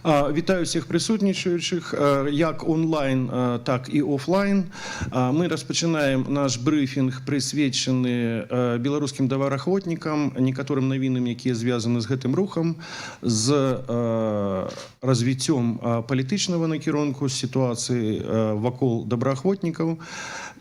Вітаю всіх присутнічаючих, як онлайн, так і офлайн. Мы распачынаем наш брыфінг, прысвечаны беларускім добраахвотнікам, некаторым навінам, якія звязаны з гэтым рухам, з развіццём палітычнага накірунку, сітуацыі вакол добраахвотнікаў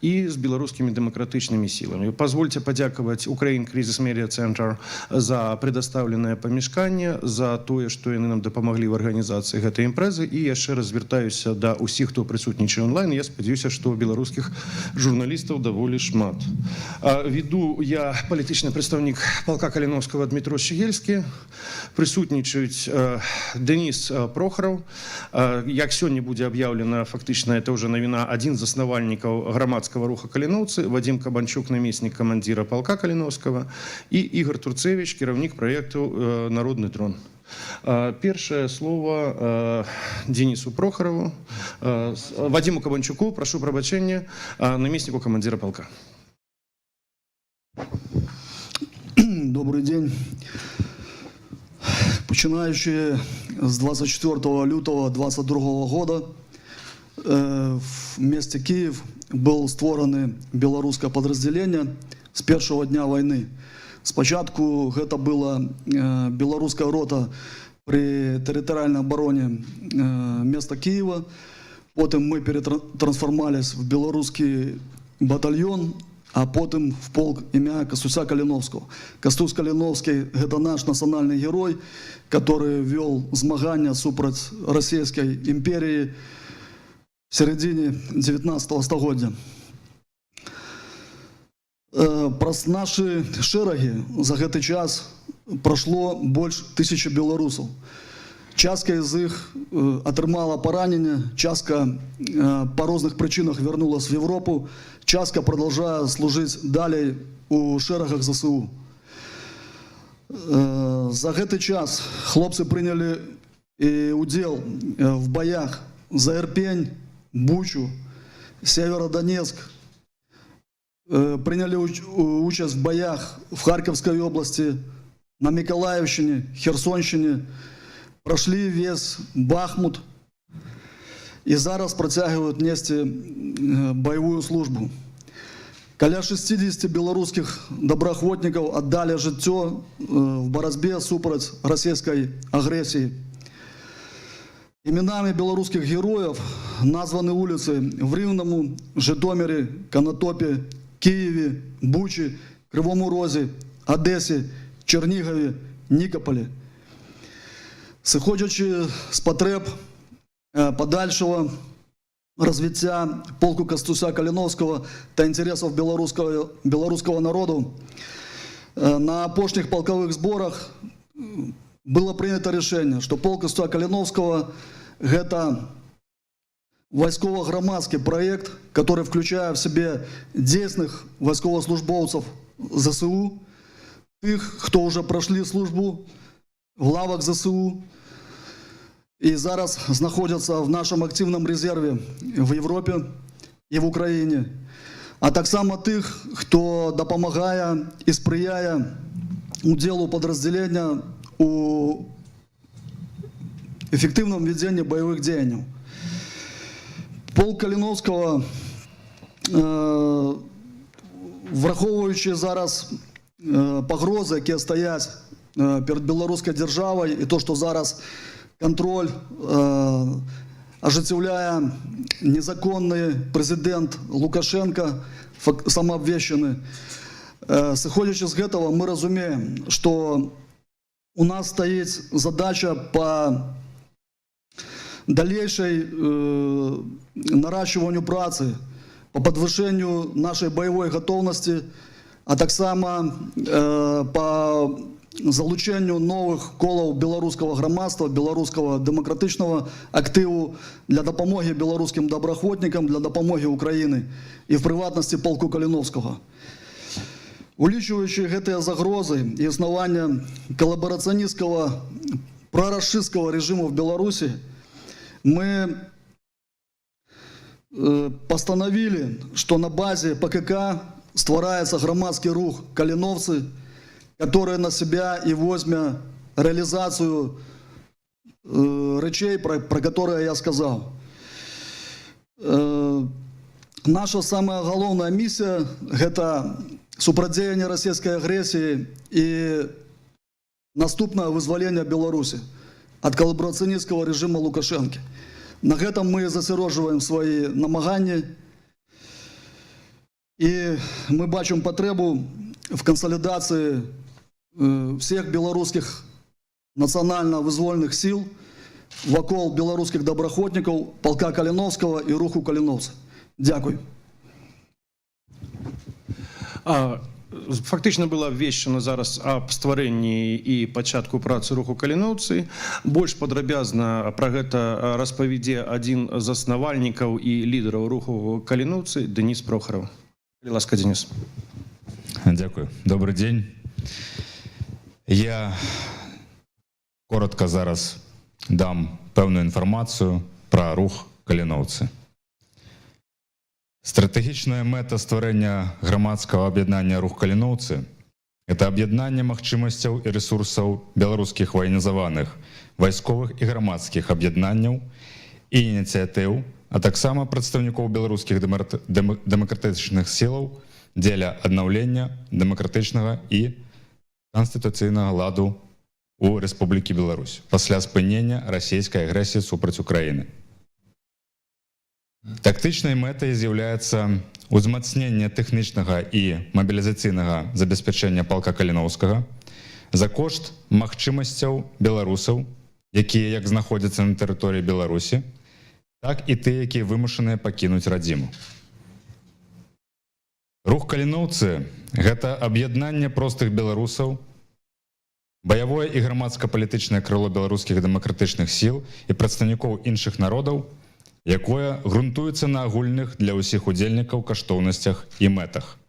і з беларускімі дэмакратычнымі сіламі. Позвольте падзякаваць Ukraine Crisis Media Center за прадастаўленае памяшканне, за тое, што яны нам дапамаглі в арганізацыі гэтай імпрэзы, і яшчэ раз звяртаюся да ўсіх, хто прысутнічае онлайн. Я спадзяюся, што беларускіх журналістаў даволі шмат. Веду я, палітычны прадстаўнік палка Каліноўскага Дмітро Шчыгельскі. Прысутнічаюць Денис Прохараў, як сёння будзе аб'яўлена, фактычна это уже навіна, адзін з заснавальнікаў грамадскага руха «Каліноўцы», Вадзім Кабанчук, намеснік камандзіра палка Каліноўскага, і Ігар Турцевич, кіраўнік праекту «Народны трон». Першае слово Денису Прохорову, Вадиму Кабанчуку, прошу прабачэння, намесніку камандзіра палка. Добрый день. Починаючи з 24 лютого 22 года в місті Київ було створене білоруське підрозділення з першого дня війни. Спочатку гэта была беларуская рота при тэрытарыяльнай абароне места Киева. Потым мы перетрансформались в белорусский батальон, а потым в полк імя Кастуся Калиновского. Кастусь Калиновский – это наш национальный герой, который вел змагання супраць Российской империи в середине 19 стагоддзя. Праз нашы шэрагі за гэты час прайшло больш тысячи беларусаў. Частка з іх атрымала параненне, частка па розных прычынах вярнулась в Европу, частка продолжае служыць далей у шэрагах ЗСУ. За гэты час хлопцы прынялі і удзел в баях за Ирпень, Бучу, Северодонецк, приняли участь в боях в Харьковской области, на Миколаевщине, Херсонщине, прошли весь Бахмут и зараз працягваюць нести боевую службу. Каля 60 беларускіх добраахвотнікаў аддалі жыццё в барацьбе супраць расійскай агрэсіі. Именами белорусских героев названы улицы в Рівному, Житомире, Конотопе, Киеве, Буче, Кривому Розе, Одессе, Чернигове, Никополе. Сыходзячы з патрэб подальшого развіцця полку Кастуся Калиновского та интересов белорусского народу, на апошніх полковых зборах было принято решение, что полк Кастуся Калиновского – это вайсково-грамадскі проект, который включает в себе дзейсных вайсковаслужбоўцаў ЗСУ, тых, хто уже прошли службу в лавах ЗСУ и зараз знаходзяцца в нашем активном резерве в Европе и в Украине, а таксама тых, хто дапамагае і спрыяе удзелу падраздзялення у эффективном ведении боевых дзеянняў. Полк Калиновского, враховуючи зараз пагрозы, якія стаяць перад беларускай дзяржавай, і то, што зараз кантроль ажыццяўляе незаконны прэзідэнт Лукашенко, самообвешчаны. Сыходзячы з гэтага, мы разумеем, што у нас стаіць задача по далейшай наращиванию працы, по подвышению нашей боевой готовности, а таксама по залучэнню новых колаў беларускага грамадства, беларускага дэмакратычнага актыву для дапамогі беларускім добраахвотнікам, для дапамогі Украіны і в прыватнасці полку Каліновскага. Улічваючы гэтыя загрозы і існаванне калабарацыянісцкага прарашысцкага рэжыму в Беларусі, мы постановили, что на базе ПКК ствараецца грамадскі рух «Калиновцы», который на себя и возьме реализацию рэчэй, пра которые я сказаў. Наша самая галоўная місія — гэта супрацьдзеянне расійскай агрэсіі і наступнае вызваленне Беларусі ад калабарацыянісцкага рэжыма Лукашэнкі. На гэтым мы засяроджваем свае намаганні, і мы бачым патрэбу в кансалідацыі всех беларускіх нацыянальна-вызвольных сіл вакол беларускіх добраахвотнікаў, палка Каліноўскага і руху «Каліноўцы». Дзякуй. Фактычна было абвешчана зараз аб стварэнні і пачатку працы руху «Каліноўцы». Больш падрабязна пра гэта распавядзе адзін з заснавальнікаў і лідараў руху «Каліноўцы» Денис Прохоров. Калі ласка, Денис. Дякую. Добрый день. Я коротко зараз дам пэўную інфармацыю пра рух «Каліноўцы». Стратэгічная мэта стварэння грамадскага аб'яднання «Рух Каліноўцы» — это аб'яднанне магчымасцяў і рэсурсаў беларускіх ваенізаваных, вайсковых і грамадскіх аб'яднанняў і ініцыятыў, а таксама прадстаўнікоў беларускіх дэмакратычных сілаў дзеля аднаўлення дэмакратычнага і канстытуцыйнага ладу у Рэспублікі Беларусь пасля спынення расійскай агрэсіі супраць Украіны. Тактычнай мэтай з'яўляецца ўзмацненне тэхнічнага і мабілізацыйнага забеспячэння палка Каліноўскага за кошт магчымасцяў беларусаў, якія як знаходзяцца на тэрыторыі Беларусі, так і тыя, якія вымушаныя пакінуць радзіму. Рух «Каліноўцы» — гэта аб'яднанне простых беларусаў, баявое і грамадска-палітычнае крыло беларускіх дэмакратычных сіл і прадстаўнікоў іншых народаў, якое грунтуецца на агульных для ўсіх удзельнікаў каштоўнасцях і мэтах.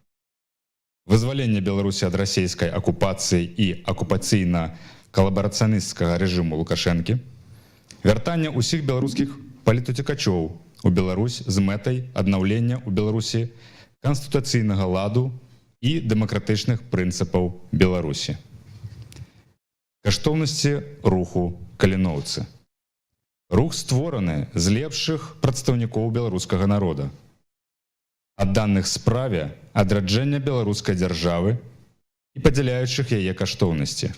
Вызваленне Беларусі ад расійскай акупацыі і акупацыйна-калабарацыянісцкага рэжыму Лукашэнкі, вяртанне ўсіх беларускіх палітуцекачоў у Беларусь з мэтай аднаўлення ў Беларусі канстытуцыйнага ладу і дэмакратычных прынцыпаў Беларусі. Каштоўнасці руху «Каліноўцы». Рух створаны з лепшых прадстаўнікоў беларускага народа, адданых справе адраджэння беларускай дзяржавы і падзяляючых яе каштоўнасці.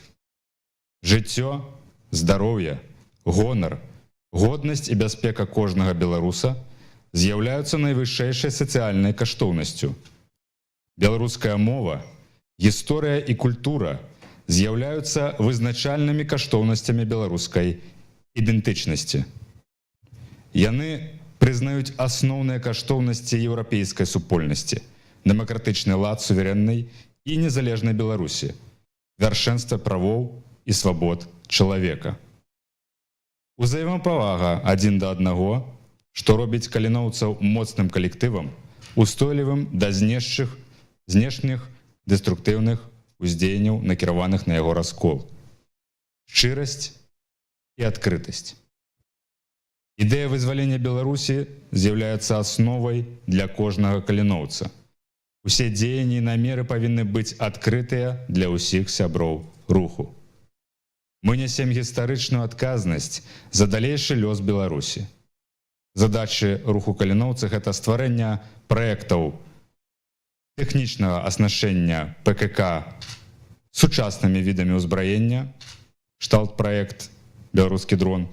Жыццё, здароўе, гонар, годнасць і бяспека кожнага беларуса з'яўляюцца найвышэйшай сацыяльнай каштоўнасцю. Беларуская мова, гісторыя і культура з'яўляюцца вызначальнымі каштоўнасцямі беларускай ідэнтычнасці. Яны прызнаюць асноўныя каштоўнасці еўрапейскай супольнасці, дэмакратычны лад суверэннай і незалежнай Беларусі, вяршэнства правоў і свабод чалавека. Узаемапавага адзін да аднаго, што робіць каліноўцаў моцным калектывам, устойлівым да знешніх дэструктыўных уздзеянняў, накіраваных на яго раскол. Шчырасць і адкрытасць. Ідэя вызвалення Беларусі з'яўляецца асновай для кожнага каліноўца. Усе дзеянні і намеры павінны быць адкрытыя для ўсіх сяброў руху. Мы нясем гістарычную адказнасць за далейшы лёс Беларусі. Задачы руху «Каліноўцы» — гэта стварэнне праектаў тэхнічнага аснашчэння ПКК сучаснымі відамі ўзбраення, кшталт праект «Беларускі дрон»,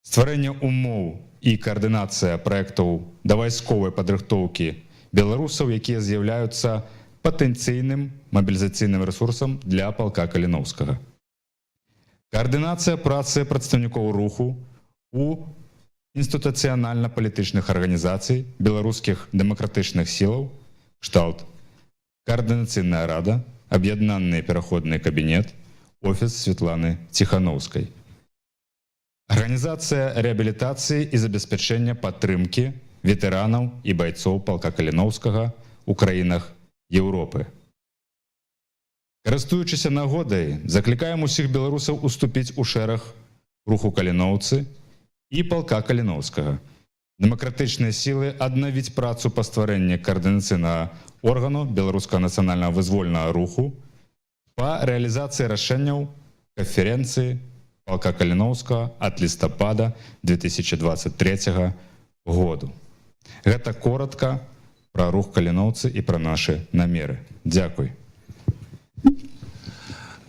стварэнне умоў і каардынацыя праектаў да вайсковай падрыхтоўкі беларусаў, якія з'яўляюцца патэнцыйным мабілізацыйным рэсурсам для палка Каліноўскага. Каардынацыя працы прадстаўнікоў руху у інстытуцыянальна-палітычных арганізацый беларускіх дэмакратычных сілаў, кшталт Каардынацыйная рада, аб'яднаны пераходны кабінет, офіс Светланы Ціханаўскай. Арганізацыя рэабілітацыі і забеспячэння падтрымкі ветэранаў і байцоў палка Каліноўскага ў краінах Еўропы. Карыстуючыся нагодай, заклікаем усіх беларусаў уступіць у шэраг руху «Каліноўцы» і палка Каліноўскага. Дэмакратычныя сілы аднавіць працу па стварэнні каардынацыйнага органу беларускага нацыянальнага вызвольнага руху па рэалізацыі рашэнняў канферэнцыі палка Каліноўскага. Палка Каліноўскага ад лістапада 2023 году. Гэта коротка пра рух «Каліноўцы» і пра нашы намеры. Дзякуй.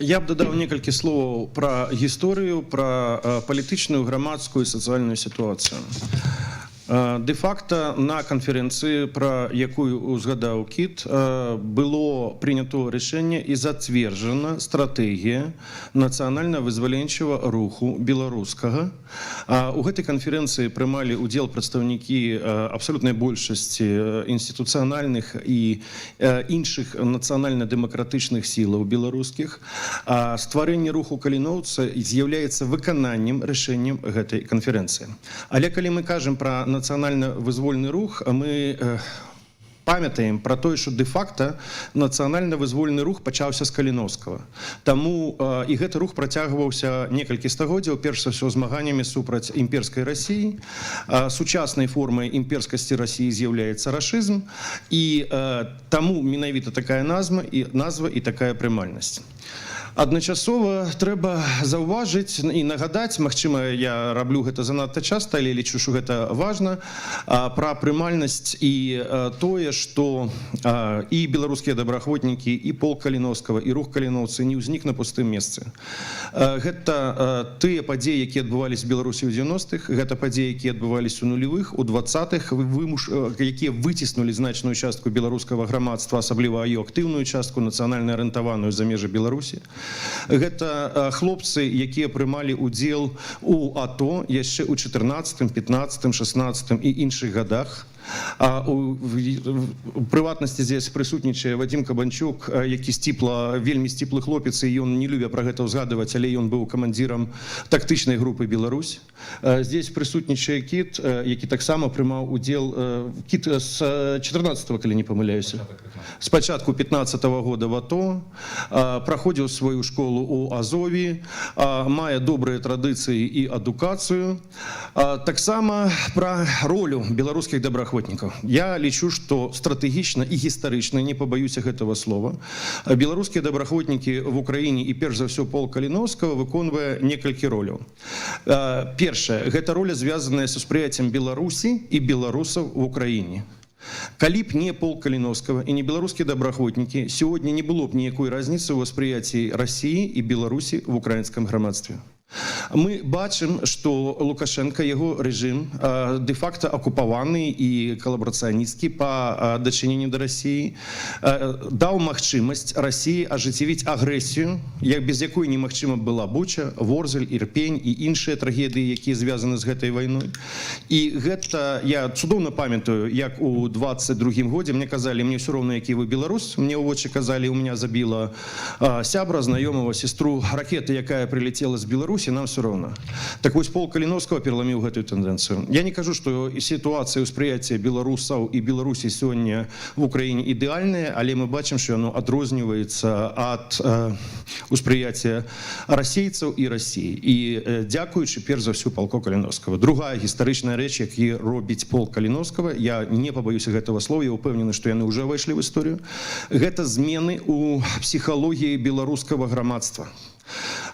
Я б дадаў некалькі словаў пра гісторыю, пра палітычную, грамадскую і сацыяльную сітуацыю. Дэ-факта на канферэнцыі, пра якую узгадаў Кіт, было прынято рашэнне і зацверджана стратэгія нацыянальна-вызваленчага руху беларускага. У гэтай канферэнцыі прымалі ўдзел прадстаўнікі абсалютнай большасці інстытуцыянальных і іншых нацыянальна-дэмакратычных сілаў беларускіх. Стварэнне руху «Каліноўца» з'яўляецца выкананнем рашэннем гэтай канферэнцыі. Але калі мы кажам пра нацыянальна-вызвольны рух, мы памятаем пра тое, што дэ-факта нацыянальна-вызвольны рух пачаўся з Каліноўскага. Таму і гэты рух працягваўся некалькі стагоддзяў, перш за ўсё змаганнямі супраць імперскай Расіі. Сучаснай формай імперскасці Расіі з'яўляецца рашызм, і таму менавіта такая назва і такая прымальнасць. Адначасова трэба заўважыць і нагадаць, магчыма, я раблю гэта занадта часта, але лічу, што гэта важна, пра прымальнасць і тое, што і беларускія добраахвотнікі, і полк Каліноўскага, і рух «Каліноўцы» не ўзнік на пустым месцы. Гэта тыя падзеі, якія адбываліся в Беларусі ў 90-х, гэта падзеі, якія адбываліся ў нулявых, у 20-х, якія выціснулі значную частку беларускага грамадства, асабліва яе актыўную частку, нацыянальна арыентаваную, за межы Беларусі. Гэта хлопцы, якія прымалі удзел у АТО яшчэ ў 14, 15, 16 і іншых годах. У прыватнасці здесь прысутнічае Вадзім Кабанчук, які вельмі сціплы хлопец, і ён не любя пра гэта ўзгадваць, але ён быў камандзірам тактычнай групы «Беларусь». Здесь прысутнічае Кіт, які таксама прымаў удзел, Кіт, з 14, калі не памыляюся, з пачатку 15 года в АТО, праходзіў сваю школу у Азові, мае добрыя традыцыі і адукацыю. Таксама пра ролю беларускіх добраахвотнікаў. Я лічу, што стратэгічна і гістарычна, не пабаюся гэтага слова, беларускія добраахвотнікі в Украіне і перш за ўсё полк Каліноўскага выконвае некалькі роляў. Першае, гэта роля, звязаная са успрыяццем Беларусі і беларусаў в Украіне. Калі б не полк Каліноўскага і не беларускія добраахвотнікі, сёння не было б ніякой разніцы ў воспрыяцці Расіі і Беларусі в украінскім грамадстве. Мы бачым, што Лукашенко, яго рэжым, дэ-факта акупаваны і калабарацыянісцкі па дачыненню да Расіі, даў магчымасць Расіі ажыццявіць агрэсію, як без якой немагчыма была Буча, Ворзель, Ірпень і іншыя трагедыі, якія звязаны з гэтай вайной. І гэта я цудоўна памятаю, як у 22 годзе мне казалі: «Мне ўсё роўна, які вы беларус», мне ў вочы казалі, у меня забіла сябра, знаёмага, сестру ракеты, якая прилетела з Беларусі, нам все роўна. Так вось, полк Каліноўскага пераламіў гэтую тэндэнцыю. Я не кажу, што сітуацыя ўспрыяцця беларусаў і Беларусі сёння в Украіне ідэальная, але мы бачым, што яно адрозніваецца ад успрыяцця расейцаў і Расіі. І дзякуючы перш за ўсё палку Каліноўскага. Другая гістарычная рэч, які робіць полк Каліноўскага, я не пабаюся гэтага слова, я ўпэўнены, што яны ўжо ўвайшлі в історыю. Гэта змены ў псіхалогіі беларускага грамадства.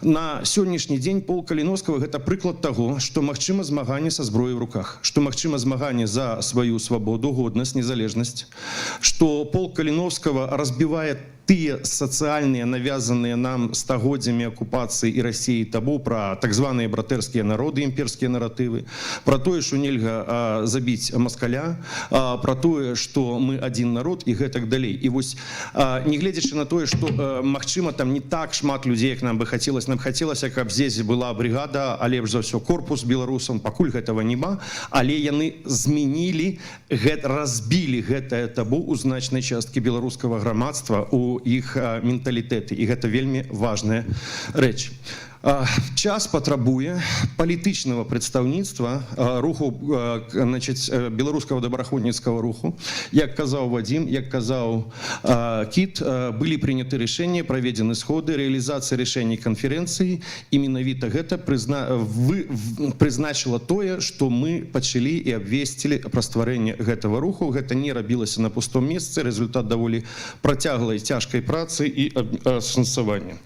На сённяшні дзень полк Каліноўскага — гэта прыклад таго, што магчыма змаганне са зброяй в руках, што магчыма змаганне за сваю свабоду, годнасць, незалежнасць, што полк Каліноўскага разбівае тыя сацыяльныя, навязаныя нам стагоддзямі акупацыі і Расіі табу пра так званыя братэрскія народы, імперскія наратывы, пра тое, што нельга забіць маскаля, пра тое, што мы адзін народ, і гэтак далей. І вось, нягледзячы на тое, што магчыма, там не так шмат людзей, як нам бы хацелася, нам хацелася, каб здесь была бригада, а лепш за ўсё корпус беларусам, пакуль гэтага няма, але яны змянілі гэт, разбілі гэтае табу у значнай часткі беларускага грамадства, у іх менталітэты, і гэта вельмі важная рэч. Час патрабуе палітычнага прадстаўніцтва руху, значыць, беларускага добраахвотніцкага руху. Як казаў Вадзім, як казаў Кіт, былі прыняты рашэнні, праведзены сходы, рэалізацыя рашэнняў канферэнцыі, і менавіта гэта прызначыла тое, што мы пачалі і абвесцілі пра стварэнне гэтага руху. Гэта не рабілася на пустом месцы, результат даволі працяглай, цяжкай працы і асэнсавання.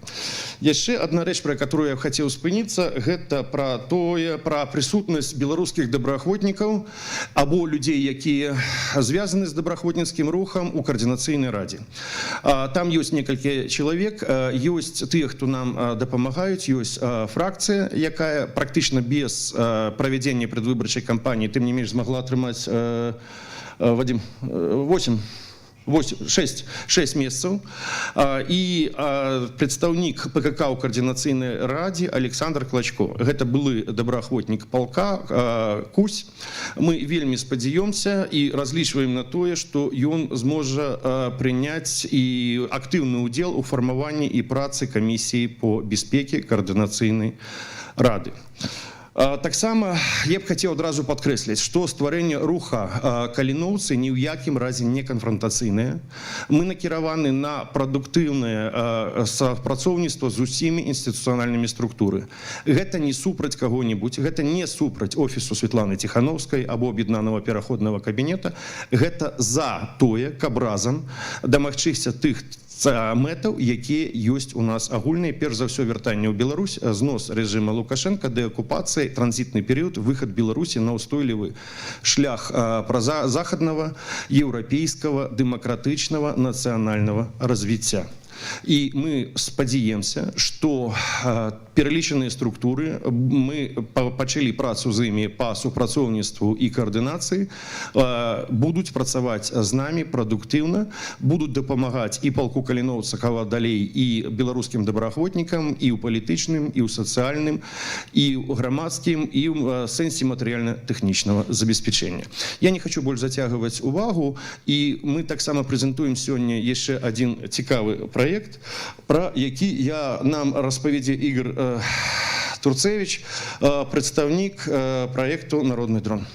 Яшчэ одна рэч, пра которую я хацеў спыніцца, гэта пра тое, пра прысутнасць беларускіх добраахвотнікаў або людзей, якія звязаны з добраахвотніцкім рухам, у Каардынацыйнай радзе. Там ёсць некалькі чалавек, ёсць тыя, хто нам дапамагаюць, ёсць фракцыя, якая практычна без правядзення прадвыбарчай кампаніі, тым не менш, змагла атрымаць, Вадим, 8, 8, 6, 6 месцаў. І прадстаўнік ПКК ў Каардынацыйнай радзе Александр Клачко. Гэта былы добраахвотнік палка Кусь. Мы вельмі спадзяёмся і разлічваем на тое, што ён зможа прыняць і актыўны ўдзел у фармаванні і працы камісіі по бяспеке Каардынацыйнай рады. Таксама я б хацеў адразу падкрэсліць, што стварэнне руха «Каліноўцы» ні ў якім разе не канфронтацыйнае. Мы накіраваны на прадуктыўнае супрацоўніцтва з усімі інстытуцыянальнымі структуры. Гэта не супраць каго-небудзь, гэта не супраць офісу Светланы Ціхановскай або Аб'яднанага пераходнага кабінета. Гэта за тое, каб разам дамагчыся тых мэтаў, якія ёсць у нас агульныя: перш за ўсё, вяртанне ў Беларусь, знос рэжыма Лукашенко, дэакупацыі, транзітны перыяд, выхад Беларусі на ўстойлівы шлях празахаднага, еўрапейскага, дэмакратычнага, нацыянальнага развіцця. І мы спадзяемся, што пералічаныя структуры, мы пачалі працу з імі па супрацоўніцтву і каардынацыі, будуць працаваць з намі прадуктыўна, будуць дапамагаць і палку «Каліноўца» далей, і беларускім добраахвотнікам і ў палітычным, і ў сацыяльным, і ў грамадскім, і ў сэнсе матэрыяльна-тэхнічнага забеспячэння. Я не хочу больш зацягваць увагу, і мы таксама прэзентуем сёння яшчэ адзін цікавы праект, пра які я нам распавядзе Ігор Турцевич, прадстаўнік праекту «Народны дрон»,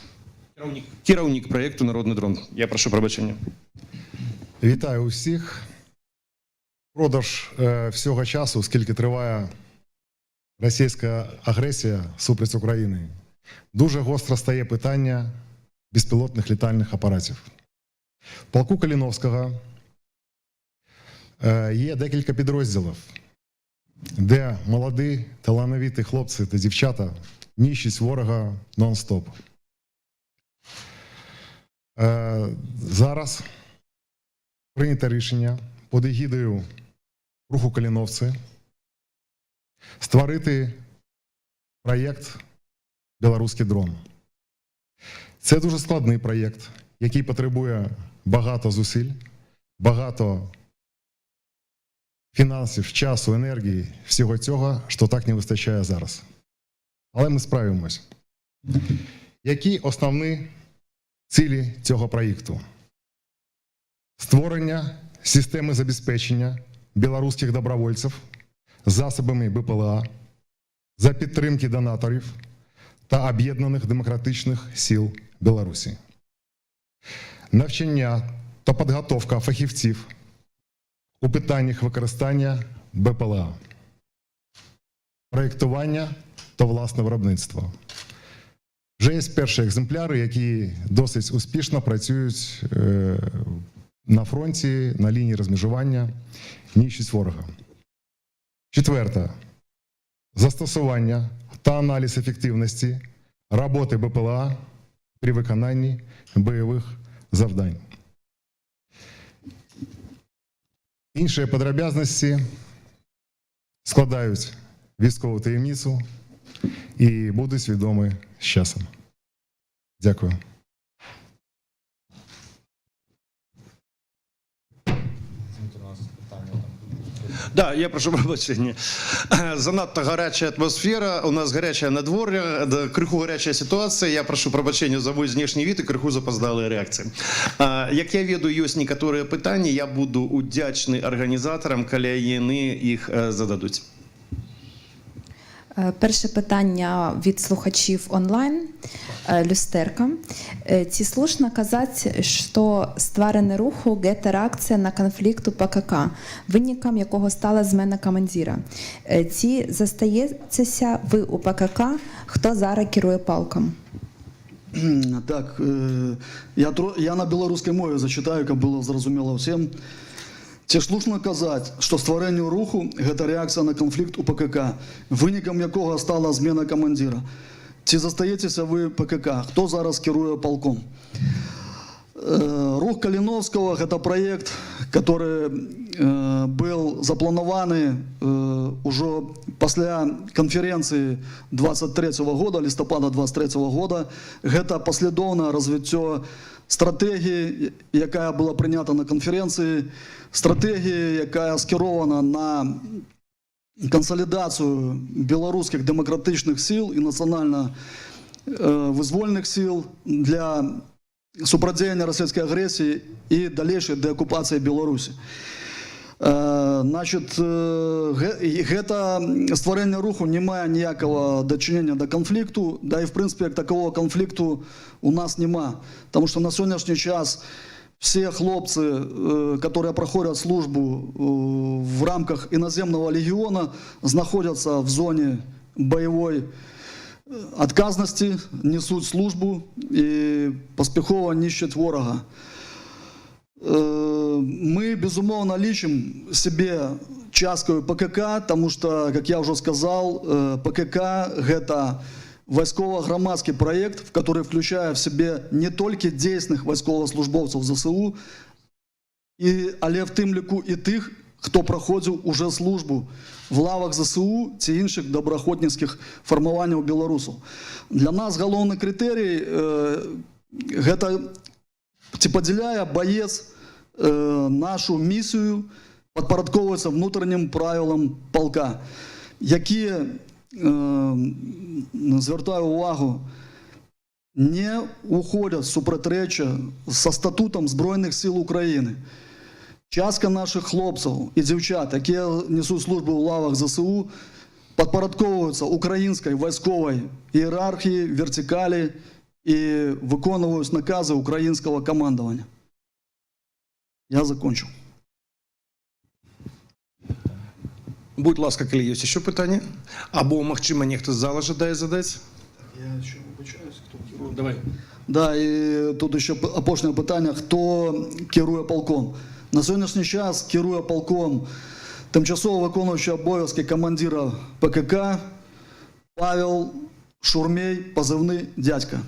кіраўнік праекту «Народны дрон», я прашу прабачэння. Вітаю усіх. Продаж всього часу, скільки триває російська агресія супроти України, дуже гостро стає питання безпілотних літальних апаратів. В полку Каліновського є декілька підрозділів, де молоді, талановиті хлопці та дівчата нищать ворога нон-стоп. Зараз прийнято рішення під егідою руху «Каліновці» створити проєкт «Білоруський дрон». Це дуже складний проєкт, який потребує багато зусиль, багато фінансів, часу, енергії, всього цього, що так не вистачає зараз. Але ми справимось. Які основні цілі цього проєкту? Створення системи забезпечення білоруських добровольців засобами БПЛА за підтримки донаторів та об'єднаних демократичних сил Білорусі, навчання та підготовка фахівців у питаннях використання БПЛА, проєктування та власне виробництво. Вже є перші екземпляри, які досить успішно працюють на фронті, на лінії розмежування, нищать ворога. Четверте. Застосування та аналіз ефективності роботи БПЛА при виконанні бойових завдань. Інші подробязності складають військову таємницю і будуть відомі з часом. Дякую. Да, я прашу прабачэння. Занадта гарячая атмасфера, у нас гарячае надвор'е, да, крыху гарячая сітуацыя. Я прашу прабачэння за мой знешні від і крыху запаздалыя рэакцыі. Як я ведаю, ёсць некаторыя пытанні, я буду удзячны арганізатарам, калі яны іх зададуць. Перше питання від слухачів онлайн. Люстерка. Ці слушна казаць, што стварены руху гэта рэакцыя на канфлікт у ПКК, вынікам якога стала змена камандзіра? Ці застаецеся вы у ПКК, хто зараз кіруе палкам? Так, я на беларускай мове зачитаю, каб было зразумела ўсім. Ці слушна казаць, што стварэнне руху — гэта рэакцыя на канфлікт у ПКК, вынікам якога стала змена камандзіра? Ці застаецеся вы ПКК? Хто зараз кіруе палком? Рух Калиновского — это проект, который был запланаваны уже после конференции 23 года, лістапада 23 года. Гэта паслядоўнае развіццё стратэгіі, якая была прынята на канферэнцыі, стратэгіі, якая скірована на кансалідацыю беларускіх дэмакратычных сіл і нацыянальна вызвольных сіл для супрацьдзеяння расійскай агрэсіі і далейшай дэакупацыі Беларусі. Значит, гэта стварэнне руху не мае ніякага дачынення да канфлікту, да і, в принципе, як такого канфлікту у нас няма. Потому что на сённяшні час все хлопцы, которые проходят службу в рамках иноземного легиона, знаходзяцца в зоне боевой адказнасці, несут службу і паспяхова нішчаць ворага. Мы, безумоўна, лічым сябе часткаю ПКК, тому что, как я уже сказал, ПКК — гэта вайскова-грамадскі проект, в который включае в себе не толькі дзейсных вайсковаслужбоўцаў ЗСУ, але в тым ліку і тых, хто праходзіў уже службу в лавах ЗСУ ці іншых добраахвотніцкіх фармаванняў беларусаў. Для нас галоўны крытэрый гэта ці падзяляе баец нашу місію, падпарадковваецца внутренним правілам палка, якія, звяртаю увагу, не уходят в супрацьрэчча са статутам Збройных сил України. Частка наших хлопцаў і дзяўчат, якія несуць службу ў лавах ЗСУ, падпарадковваюцца украінскай вайсковай іерархіі, вертыкалі і выконваюць наказы украінскага камандавання. Я закончил. Будь ласка, калі ёсць яшчэ пытанне, або, магчыма, нехта з зала жадае задаць. Я еще выбачаюсь, хто кіруе. Давай. Да, і тут еще апошняе пытанне, хто кіруе палком. На сённяшні час кіруе палком тимчасово виконуючий обов'язки командира ПКК Павел Шурмей, позивний "Дядька".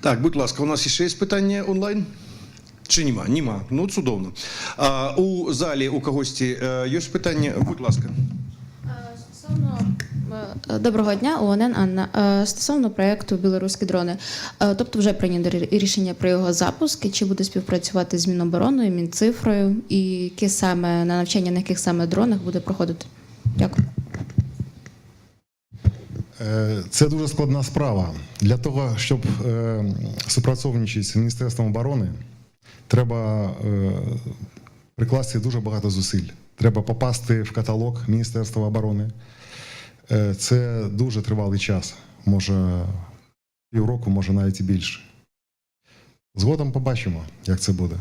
Так, будь ласка, у нас яшчэ ёсць пытанне онлайн? Чи нема? Нема. Ну, цудоўна. У залі у кагосьці ёсць пытанне? Будь ласка. Стосовно доброго дня, УНН Анна. Стосовно проекту "Білоруські дрони", тобто вже прийнято рішення про його запуск, і чи буде співпрацювати з Мінобороною, Мінцифрою, і які саме на навчання, на яких саме дронах буде проходити? Дякую. Це дуже складна справа. Для того, щоб супрацовничати з Міністерством оборони, треба прикласти дуже багато зусиль. Треба попасти в каталог Міністерства оборони. Це дуже тривалий час, може, півроку, може, навіть і більше. Згодом побачимо, як це буде.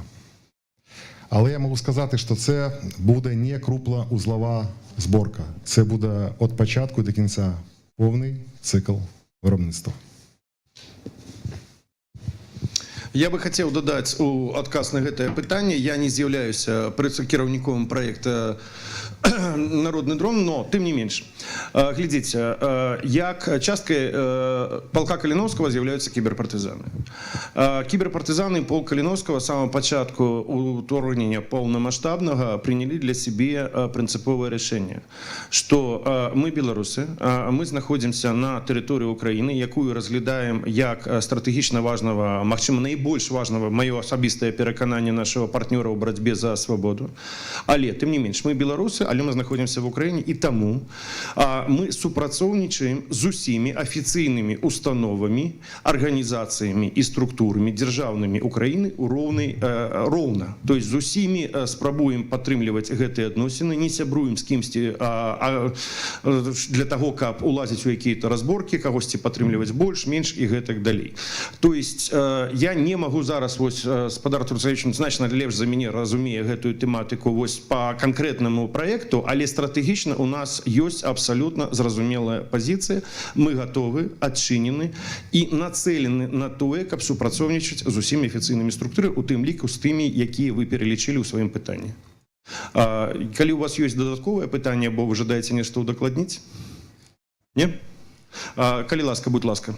Але я можу сказати, що це буде не крупноузлова зборка. Це буде від початку до кінця повний цикл виробництва. Я бы хацеў дадаць у адказ на гэтае пытанне. Я не з'яўляюся кіраўніком праекта "Народны дрон", но тым не менш. Глядзіце, як часткай палка Каліноўскага з'яўляюцца кіберпартызаны. Кіберпартызаны, полк Каліноўскага, з самага пачатку ўторгнення паўнамасштабнага прынялі для сябе прынцыповае рашэнне, што мы беларусы, мы знаходзімся на тэрыторыі Украіны, якую разглядаем як стратэгічна важного, магчыма, найбольш важного, маё асабістае перакананне, нашего партнёра ў барацьбе за свабоду. Але тым не менш мы беларусы, але мы знаходзімся в Украіне, і таму мы супрацоўнічаем з усімі афіцыйнымі установамі, арганізацыямі і структурамі дзяржаўнымі Украіны ў роўна. То есть з усімі спрабуем падтрымліваць гэтыя адносіны, не сябруем з кімсьці для таго, каб улазіць у якія-то разборкі, кагосьці падтрымліваць больш, менш і гэтак далей. То есть я не магу зараз, вось спадар Турцевич значна лепш за мяне разумее гэтую тэматыку вось по канкрэтнаму праекту, але стратэгічна у нас ёсць абсалютна зразумелая пазіцыя: мы гатовы, адчынены і нацэлены на тое, каб супрацоўнічаць з усімі афіцыйнымі структуры, у тым ліку з тымі, якія вы пералічылі ў сваім пытанні. Калі у вас ёсць дадатковае пытанне або вы жадаеце нешта ўдакладніць? Не? Калі ласка, будь ласка.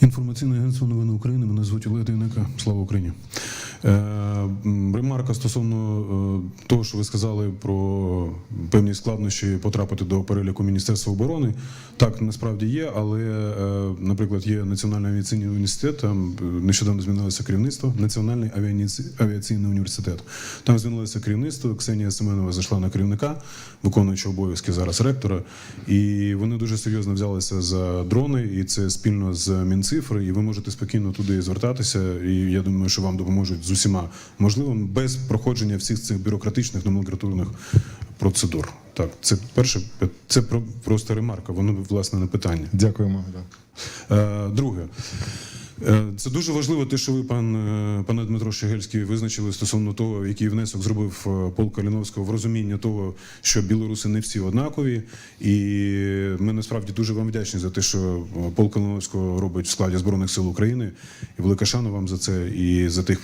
Інформаційне агентство "Новини України". Мене звуть Олег Дейнека. Слава Україні. Ремарка стосовно того, що ви сказали про певні складнощі потрапити до переліку Міністерства оборони. Так, насправді є, але, наприклад, є Національний авіаційний університет, там нещодавно змінилося керівництво, Національний авіаційний університет. Там змінилося керівництво. Ксенія Семенова зайшла на керівника, виконуючи обов'язки зараз ректора. І вони дуже серйозно взялися за дрони, і це спільно з Мінцифри. І ви можете спокійно туди звертатися. І я думаю, що вам допоможуть з усіма можливим без проходження всіх цих бюрократичних, номенклатурних процедур. Так, це перше, це просто ремарка, воно, власне, не питання. Дякуємо. Да. Друге. Це дуже важливо, те, що ви, пане Дмитро Щегельський, визначили стосовно того, який внесок зробив полк Каліновського в розуміння того, що білоруси не всі однакові. І ми насправді дуже вам вдячні за те, що полк Калиновського робить в складі Збройних сил України. І велика шана вам за це, і за тих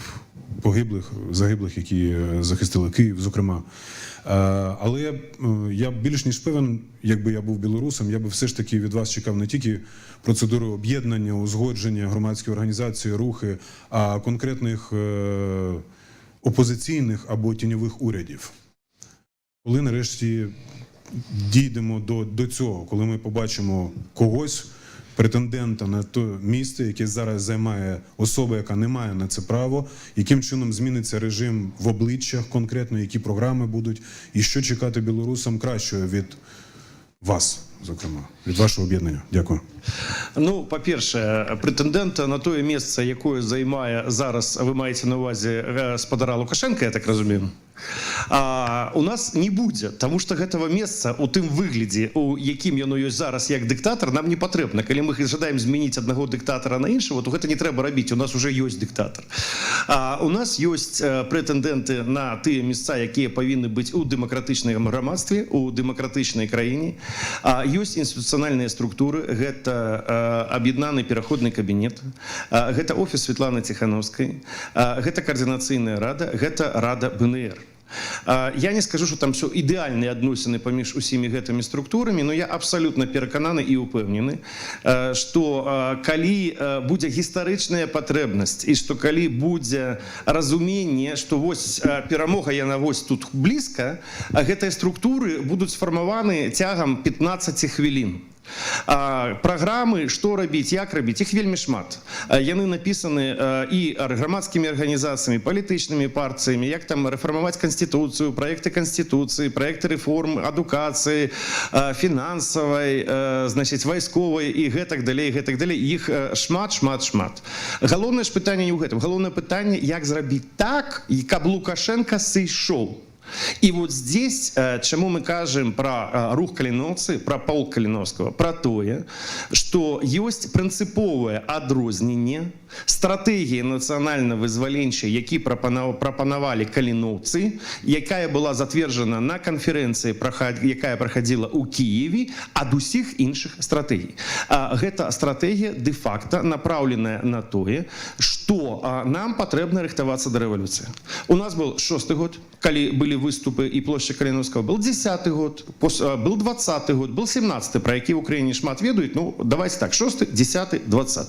погиблих, загиблих, які захистили Київ, зокрема. Але я більш ніж певен, якби я був білорусом, я би все ж таки від вас чекав не тільки процедури об'єднання, узгодження, громадські організації, рухи, а конкретних опозиційних або тіньових урядів. Коли нарешті дійдемо до цього, коли ми побачимо когось, претендента на те місце, яке зараз займає особа, яка не має на це право, яким чином зміниться режим в обличчях конкретно, які програми будуть, і що чекати білорусам кращого від вас, зокрема, від вашого об'єднання? Дякую. Ну, па-першае, прэтэндэнта на тое месца, якое займае зараз, вы маеце на увазе спадара Лукашенко, я так разумею, у нас не будзе, таму што гэтага месца у тым выглядзе, у якім яно ёсць зараз як дыктатар, нам не патрэбна. Калі мы жадаем змяніць аднаго дыктатара на іншага, то гэта не трэба рабіць, у нас уже ёсць дыктатар. У нас ёсць прэтэндэнты на тыя месца, якія павінны быць у дэмакратычным грамадстве, у дэмакратычнай краіне. Ёсць інстытуцыянальныя структуры: гэта аб'яднаны пераходны кабінет, гэта офіс Светланы Ціхановскай, гэта Каардынацыйная рада, гэта рада БНР. Я не скажу, что там все ідэальныя адносіны паміж усімі гэтымі структурамі, но я абсалютна перакананы і ўпэўнены, што калі будзе гістарычная патрэбнасць і што калі будзе разуменне, што вось перамога, яна вось тут блізка, а гэтыя структуры будуць сфармаваны цягам 15 хвілін. Праграмы, што рабіць, як рабіць, іх вельмі шмат. Яны напісаны і грамадскімі арганізацыямі, палітычнымі партыямі, як там рэфармаваць канстытуцыю, праекты канстытуцыі, праекты рэформ адукацыі, фінансавай, значыць, вайсковай і гэтак далей, гэтак далей. Іх шмат, шмат, шмат. Галоўнае ж пытанне не ў гэтым. Галоўнае пытанне, як зрабіць так, і каб Лукашенко сышоў. І вот здесь, чаму мы кажам про рух «Каліноўцы», про полк Каліноўскага, про тое, што ёсць прынцыповае адрозненне стратэгіі нацыянальна-вызваленчай, які прапанавалі каліноўцы, якая была зацверджана на канферэнцыі, якая праходзіла ў Кіеве, ад усіх іншых стратэгій. Гэта стратэгія де-факта направленная на тое, што нам патрэбна рыхтавацца да рэвалюцыі. У нас был шосты год, калі былі выступы і плошча Каліноўскага, был 10-ы год, был 20-ы год, был 17-ы, про які в Украіне шмат ведаюць. Ну, давайте так: 6, 10, 20.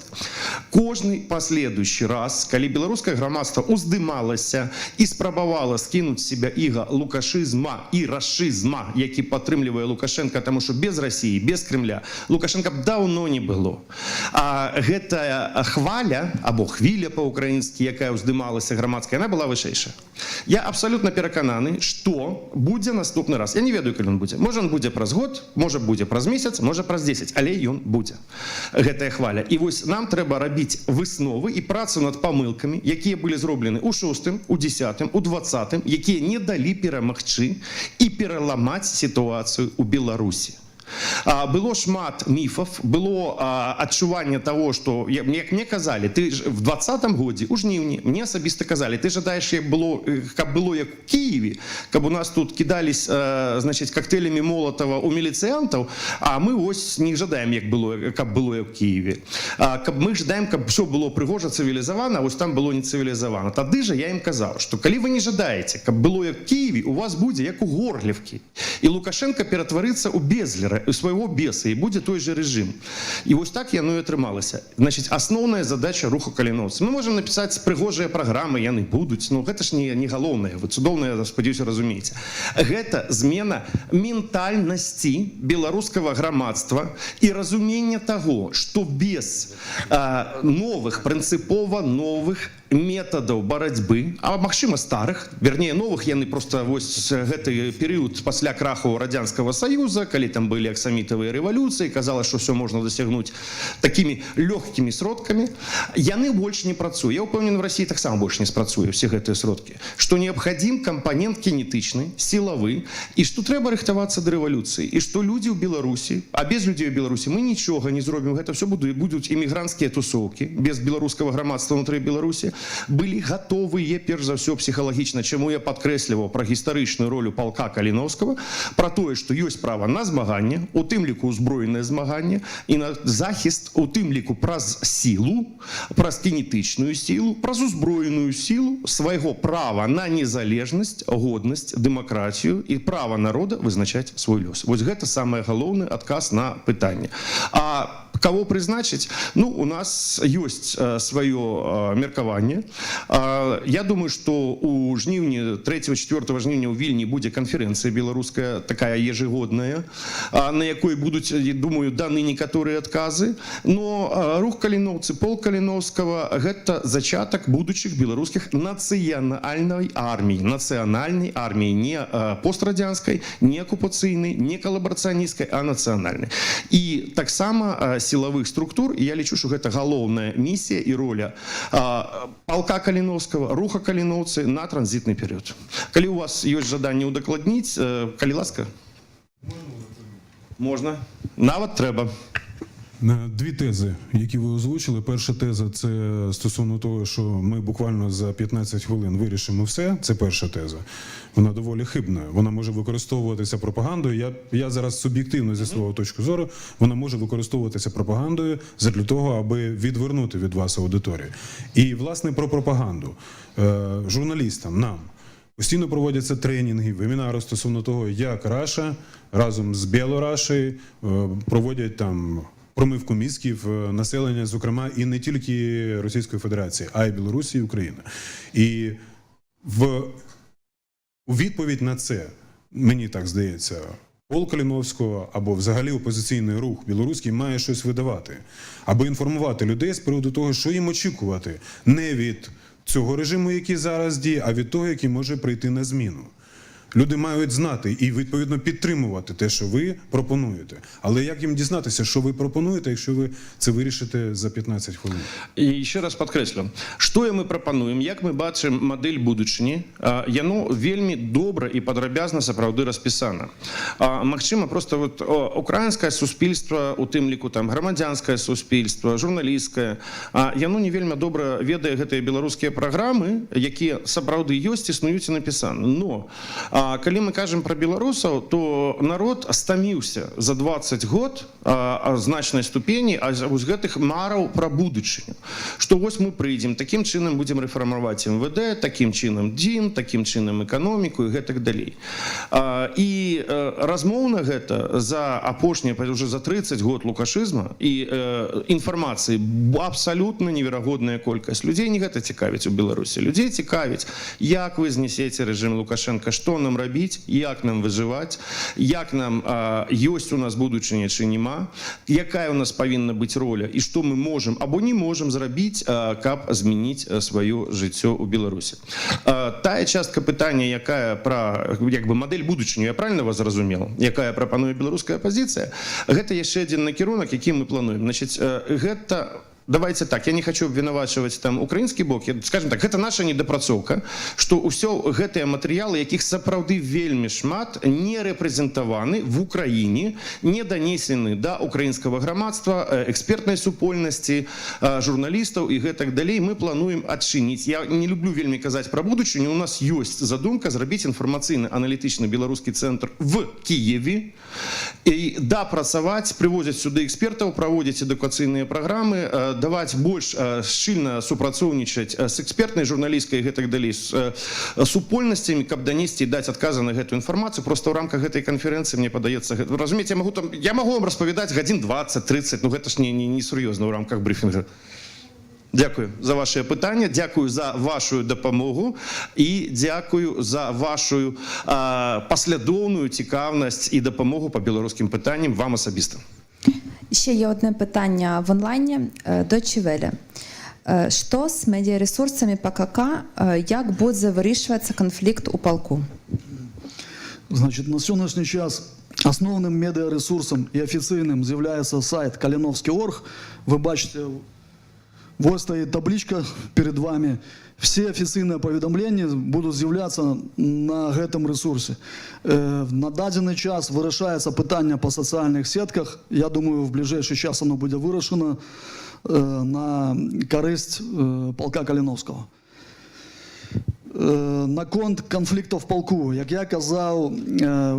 Кожны последующий раз, калі беларускае грамадства уздымалася і спрабавала скінуць з себя іга лукашызма і рашызма, які падтрымлівае Лукашенко, таму што без России, без Кремля Лукашенко б даўно не было. А гэтая хваля, або хвіля па-украінскі, якая ўздымалася грамадская, она была вышэйшая. Я абсалютна перакананы, што будзе наступны раз. Я не ведаю, калі он будзе. Можа, он будзе праз год, можа, будзе праз месяц, можа, праз 10, але ён будзе, гэтая хваля. І вось нам трэба рабіць высновы і працу над памылкамі, якія былі зроблены ў шостым, у 10-м, у 20-м, якія не далі перамагчы і пераламаць сітуацыю ў Беларусі. Было шмат міфов, было адчуванне того, что як мне казалі: «Ты ж в 20-м годзе у жніўні», мне асабіста казалі: «Ты жадаеш, як было, каб было як у Киеве, каб у нас тут кидались значит, коктейлями Молотова у міліцыянтаў, а мы вось не жадаем, як было, каб было як у Киеве, каб мы жадаем, каб все было прыгожа, цывілізавана, вось там было не цывілізавана». Тады же я ім казаў, что калі вы не жадаеце, каб было як у Киеве, у вас будзе як у Горлівкі, і Лукашенко ператварыцца у Безлера, у свайго беса, і будзе той же рэжым. І вось так яно і атрымалася. Значит, асноўная задача руху «Каліноўцы», мы можем напісаць прыгожыя праграмы, яны будуць, но гэта ж не галоўнае, вы цудоўна, спадзяюся, разумееце, гэта змена ментальнасці беларускага грамадства і разумення таго, что без новых, прынцыпова новых метадаў барацьбы, а магчыма, старых, вернее, новых, яны просто вось гэты перыяд пасля краху Радзянскага Саюза, калі там былі аксамітавыя рэвалюцыі, казала, что все можна дасягнуць такімі лёгкімі сродкамі, яны больш не працуюць. Я ўпэўнены, в России таксама больш не спрацуе все гэтыя сродкі, что неабхадзім кампанент кінетычны, сілавы, і што трэба рыхтавацца да рэвалюцыі, і што людзі ў Беларусі, а без людзей у Беларусі мы нічога не зробім, гэта все будуць імігранцкія тусоўкі без беларускага грамадства унутры Беларусі, былі гатовыя перш за ўсё псіхалагічна, чаму я падкрэсліваў пра гістарычную ролю палка Каліноўскага, пра тое, што ёсць права на змаганне, у тым ліку узброенае змаганне, і на захіст, у тым ліку праз сілу, праз кінетычную сілу, праз узброеную сілу свайго права на незалежнасць, годнасць, дэмакратію і права народа вызначаць свой лёс. Вось гэта самае галоўны адказ на пытанне. А кого прызначыць? Ну, у нас ёсць сваё меркаванне. Я думаю, что у жніўні, 3-4 жніўня ў Вільні будзе канферэнцыя беларуская, такая ежегодная, на якой будуць, я думаю, даны некаторыя адказы. Но рух «Каліноўцы», полк Каліноўскага — гэта зачатак будучых беларускіх нацыянальнай арміі, нацыянальнай арміі, не пострадзянскай, не акупацыйнай, не калабарацыянісцкай, а нацыянальнай, і таксама сілавых структур. І я лічу, что гэта галоўная місія і роля палка Каліноўскага, руха «Каліноўцы» на транзітны перыяд. Калі у вас ёсць жаданне ўдакладніць, калі ласка, можна, нават трэба. Дві тези, які ви озвучили. Перша теза — це стосовно того, що ми буквально за 15 хвилин вирішимо все. Це перша теза. Вона доволі хибна. Вона може використовуватися пропагандою. Я зараз суб'єктивно зі свого точки зору, вона може використовуватися пропагандою для того, аби відвернути від вас аудиторію. І власне про пропаганду. Журналістам нам постійно проводяться тренінги, вебінари стосовно того, як Раша разом з Білорашею проводять там промивку мізків населення, зокрема, і не тільки Російської Федерації, а й Білорусі і України. І у відповідь на це, мені так здається, полк Каліновського або взагалі опозиційний рух білоруський має щось видавати, аби інформувати людей з приводу того, що їм очікувати не від цього режиму, який зараз діє, а від того, який може прийти на зміну. Люди мають знати і відповідно підтримувати те, що ви пропонуєте. Але як їм дізнатися, що ви пропонуєте, якщо ви це вирішите за 15 хвилин? І еще раз падкрэслю, што мы прапануем, як мы бачым мадэль будучыні, яно вельмі добра і падрабязна сапраўды распісана. Магчыма, просто вот украінскае суспільства, у тым ліку там грамадзянскае суспільства, журналісцкае, яно не вельмі добра ведае гэтыя беларускія праграмы, якія сапраўды ёсць, існуюць і напісаны. Но калі мы кажам пра беларусаў, то народ стаміўся за 20 год значнай ступені вось гэтых мараў пра будучыню, што вось мы прыйдзем, такім чынам будзем рэфармаваць МВД, такім чынам ДЗІН, такім чынам эканоміку і гэтак далей. І размоўна гэта за апошнія, уже за 30 год лукашызма і інфармацыі абсалютна неверагодная колькасць. Людзей не гэта цікавіць у Беларусі. Людзей цікавіць, як вы знесеце рэжым Лукашенко, што нам рабіць, як нам выжываць, як нам, ёсць у нас будучыня чы няма, якая у нас павінна быць роля і што мы можам або не можам зрабіць, каб змяніць сваё жыццё ў Беларусі. Тая частка пытання, якая пра як бы мадэль будучыню, я правильно вас зразумел, якая прапануе беларуская апазіцыя, гэта яшчэ адзін накірунак, які мы плануем. Значит, гэта Давайте так, я не хочу абвінавачваць там украінскі бок, я, скажем так, гэта наша недапрацоўка, што ўсё гэтыя матэрыялы, якіх сапраўды вельмі шмат, не рэпрэзентаваны в Украіне, не данесены да украінскага грамадства, экспертнай супольнасці, журналістаў і гэтак далей. Мы плануем адчыніць. Я не люблю вельмі казаць пра будучыню. У нас ёсць задумка зрабіць інфармацыйны аналітычны беларускі цэнтр в Киеве і дапрацаваць, прывозяць сюды экспертаў, праводзіць адукацыйныя праграмы, даваць больш шчыльна супрацоўнічаць з экспертнай, журналісцкай і гэтак далей з супольнасцямі, каб данесці і даць адказы на гэтую інфармацыю. Просто ў рамках гэтай канферэнцыі, мне падаецца, разумееце, я могу там, я могу вам распавядаць гадзін 20-30, ну гэта ж не сур'ёзна ў рамках брыфінга. Дякую за ваше пытанне, дякую за вашу дапамогу і дякую за вашу паслядоўную цікаўнасць і дапамогу па беларускім пытанням вам асабіста. Ще є одне питання в онлайні. Deutsche Welle. Що з медіаресурсами ПКК, як буде вирішуватися конфлікт у полку? Значит, на сённяшні час основным медиаресурсом і офіційним з'являється сайт Калиновский.орг. Ви бачите, вот стоит табличка перед вами. Все офіційні повідомлення будуть з'являтися на гэтым ресурсе. На дадзены час вырашаецца пытанне по социальных сетках. Я думаю, в ближайший час оно буде вирішено на карысць полка Калиновского. Наконт канфліктаў в полку, як я казаў,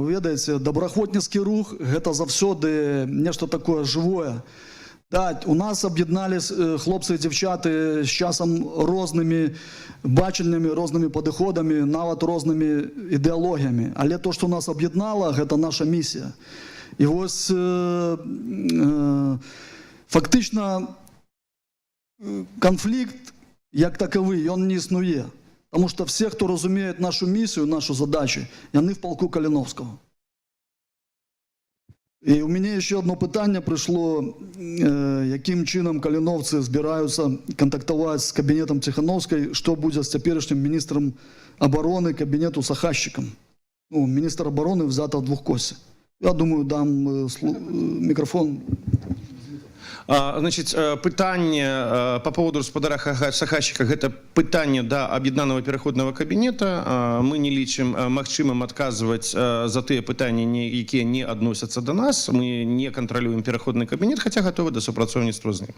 вы ведаеце, добраахвотніцкі рух — гэта заўсёды нешта такое жывое. Да, у нас аб'яднались хлопцы і дзяўчаты з часам рознымі бачаннямі, рознымі падыходамі, нават рознымі ідэалогіямі. Але то, што нас аб'яднала, гэта наша місія. І вось фактычна канфлікт як таковы, ён не існуе. Потому что все, хто разумеюць нашу місію, нашу задачу, яны в полку Калиновского. І у мяне яшчэ одно пытанне прыйшло, якім чынам каліноўцы збіраюцца кантактаваць з кабінетам Ціхановскай, што будзе з цяперашнім міністрам абароны кабінету Сахашчыкам. Ну, міністр абароны взята в двухкосе. Я думаю, дам мікрофон. Значит, пытанне по поводу спадара Сахашчыка — гэта пытанне да аб'яднанага пераходнага кабінета. Мы не лічым магчымым адказваць за тыя пытанні, якія не адносяцца да нас. Мы не кантралюем пераходны кабінет, хаця гатовы да супрацоўніцтва з ним.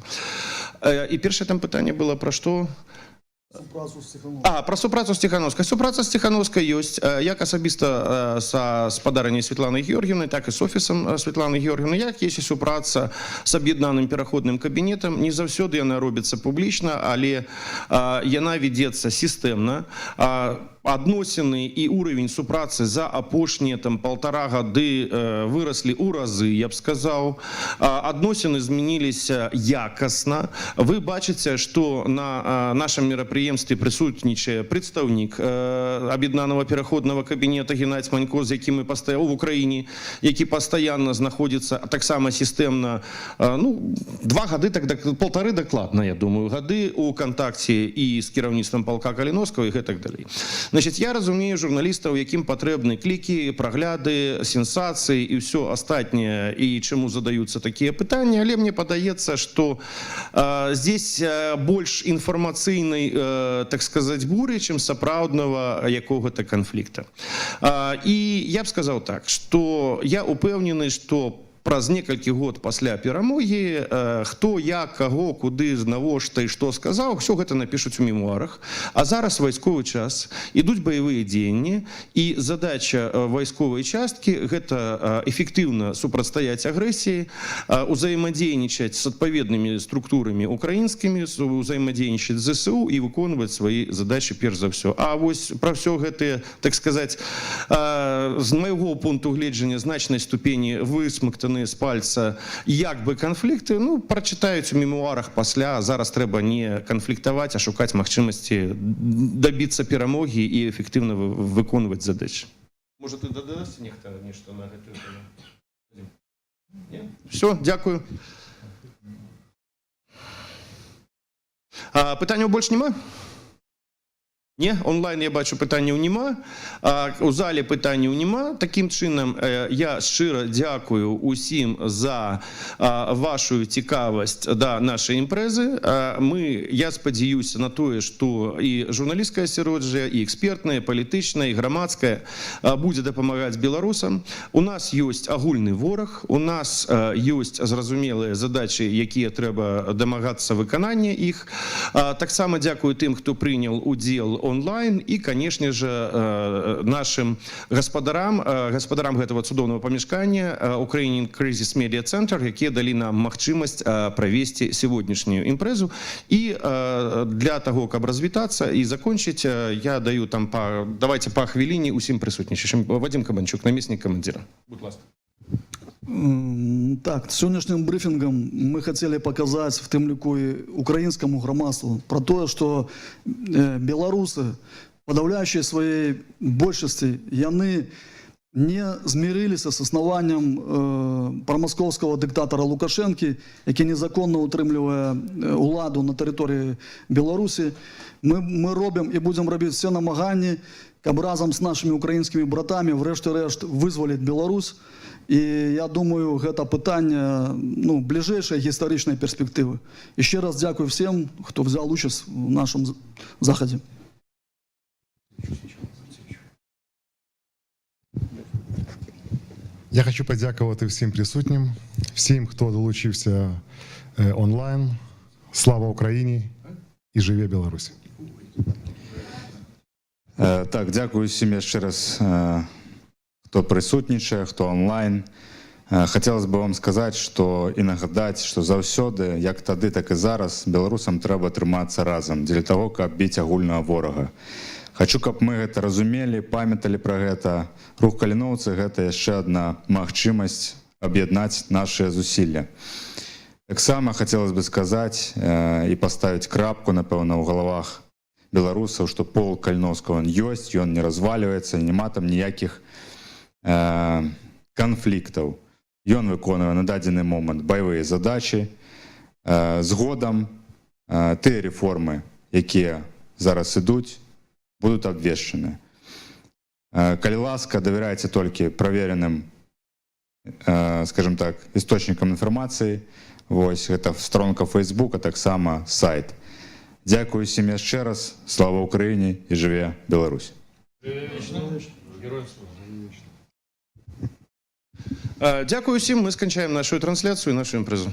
І першае там пытанне было пра што? Супрацу з Ціхановскай. А, пра супрацу з Ціхановскай. Супраца з Ціхановскай ёсць як асабіста са спадарыняй Светланай Георгіевнай, так і з офісам Светланы Георгіевны, як есть і супраца з аб'яднаным пераходным кабінетам. Не заўсёды яна робіцца публічна, але яна ведзецца сістэмна. Адносіны і уровень супрацы за апошнія там полтора гады выраслі ў разы, я б сказаў. Адносіны змяніліся якасна. Вы бачыце, што на нашым мерапрыемстве прысутнічае прадстаўнік аб'яднанага пераходнага кабінета Геннадзь Манько, з якім мы пастаяў в Украіне, які пастаянна знаходзіцца таксама сістэмна, ну, 2 гады, так, полторы дакладна, я думаю, гады у кантакце і з кіраўніцтвам палка Каліноўскага і гэтак далей. Значит, я разумею журналістаў, якім патрэбны клікі, прагляды, сенсацыі і ўсё астатняе, і чаму задаюцца такія пытанні, але мне падаецца, што здесь больш інфармацыйнай, так сказать, буры, чым сапраўднага якога-то канфлікта. І я б сказаў так, што я упэўнены, што праз некалькі год пасля перамогі хто, як, каго, куды, навошта і што сказаў, все гэта напішуць у мемуарах. А зараз вайсковы час, ідуць баявыя дзеянні, і задача вайсковай часткі — гэта эфектыўна супрацьстаяць агрэсіі, узаемадзейнічаць з адпаведнымі структурамі украінскімі, узаемадзейнічаць з ЗСУ і выконваць свае задачи перш за ўсё. А вось пра ўсё гэтыя, так сказать, з майго пункту гледжання, значнай ступені высмактаныя з пальца як бы канфлікты, ну, прачытаюць у мемуарах пасля. Зараз трэба не канфліктаваць, а шукаць магчымасці дабіцца перамогі і эфектыўна выконваць задачи. Можа, ты дадасць нехта нешта на гэтую тэму? Не? Все, дзякую. Пытанняў больш няма. Не, онлайн, я бачу, пытанняў няма. А, у зале пытанняў няма. Такім чынам, я шчыра дзякую усім за вашу цікавасць да нашай імпрэзы. Я спадзяюся на тое, што і журналісцкае асяроджа, і экспертнае, палітычнае, і грамадскае будзе дапамагаць беларусам. У нас ёсць агульны вораг, у нас ёсць зразумелыя задачы, якія трэба дамагацца выканання іх. Таксама дзякую тым, хто прынял удзел онлайн, і, конечно же, нашим гаспадарам гэтага цудоўнага памяшкання, Ukrainian Crisis Media Center, якія далі нам магчымасць правесці сегодняшнюю імпрэзу. І для того, каб развітацца і закончыць, я даю там давайте па хвіліне усім прысутнічаючым. Вадзім Кабанчук, намеснік камандзіра, будь ласка. Так, сённяшнім брыфінгам мы хацелі паказаць в тым ліку і украінскаму грамадству пра тое, што беларусы, подавляющей сваёй большасці, яны не змірыліся з існаваннем прамаскоўскага дыктатара Лукашэнкі, які незаконна ўтрымлівае уладу на тэрыторыі Беларусі. Мы робім і будзем рабіць все намаганні, каб разам з нашымі украінскімі братамі врэшце рэшт вызваліць Беларусь. І я думаю, гэта пытанне, ну, бліжэйшай гістарычнай перспектывы. Еще раз дзякую всем, хто взял участь в нашем захадзе. Я хочу подякувати всім присутнім, всім, хто долучився онлайн. Слава Україні і жыве Беларусь! Так, дзякую усім яшчэ раз, хто прысутнічае, хто онлайн. Хотелось бы вам сказаць, што і нагадаць, што заўсёды, як тады, так і зараз, беларусам трэба трымацца разам дзеля таго, каб біць агульнага ворага. Хачу, каб мы гэта разумелі, памяталі пра гэта. Рух «Каліноўцы» — гэта яшчэ адна магчымасць аб'яднаць нашыя зусілля. Таксама хотелось бы сказаць і паставіць крапку, напэўна, ў галавах беларусаў, што полк Каліноўскага, он ёсць, ён не разваливается, няма там ніякіх канфліктаў. Ён выконвае на дадзены момант баявыя задачы. Згодам тыя рэформы, якія зараз ідуць, будуць абвешчаны. Калі ласка, давярайце толькі правереным, скажем так, источникам інфармацыі. Вось гэта старонка Facebook, а таксама сайт. Дзякую усім яшчэ раз. Слава Україні і жыве Беларусь! Героям слава! Дзякую усім. Мы сканчаем нашу трансляцыю і нашу імпрэзу.